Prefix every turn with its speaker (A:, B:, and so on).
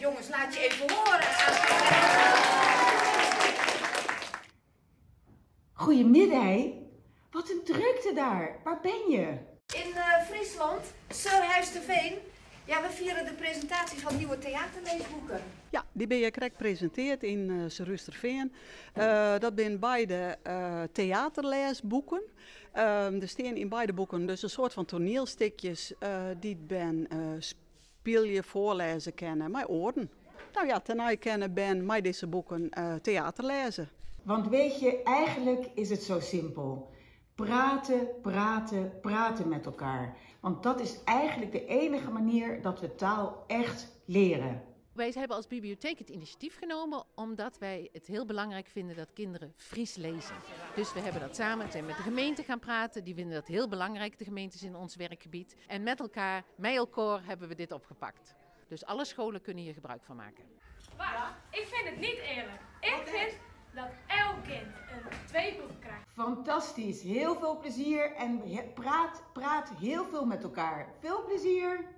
A: Jongens, laat je even horen.
B: Goeiemiddei. Wat in drukte daar. Waar ben je?
A: In Friesland, Surhuisterveen. Ja, we vieren de presentatie van nieuwe theaterleesboeken.
C: Ja, dy binne krekt presintearre yn Surhústerfean. Dat binne beide teaterlêsboeken. Der steane yn beide boeken dus in soart fan toanielstikjes dy't bern spylje, foarlêze kinne mei oaren. No ja, tenei kinne bern mei dizze boeken teater lêze.
B: Want weet je, eigenlijk is het zo simpel. Praten, praten, praten met elkaar. Want dat is eigenlijk de enige manier dat we taal echt leren.
D: Wij hebben als bibliotheek het initiatief genomen omdat wij het heel belangrijk vinden dat kinderen Fries lezen. Dus we hebben dat samen zijn met de gemeente gaan praten. Die vinden dat heel belangrijk, de gemeentes in ons werkgebied. En met elkaar, met elkaar, hebben we dit opgepakt. Dus alle scholen kunnen hier gebruik van maken.
E: Wacht, ik vind het niet eerlijk. Ik vind dat elk kind een 2 boeken krijgt.
B: Fantastisch, heel veel plezier en praat, praat heel veel met elkaar. Veel plezier!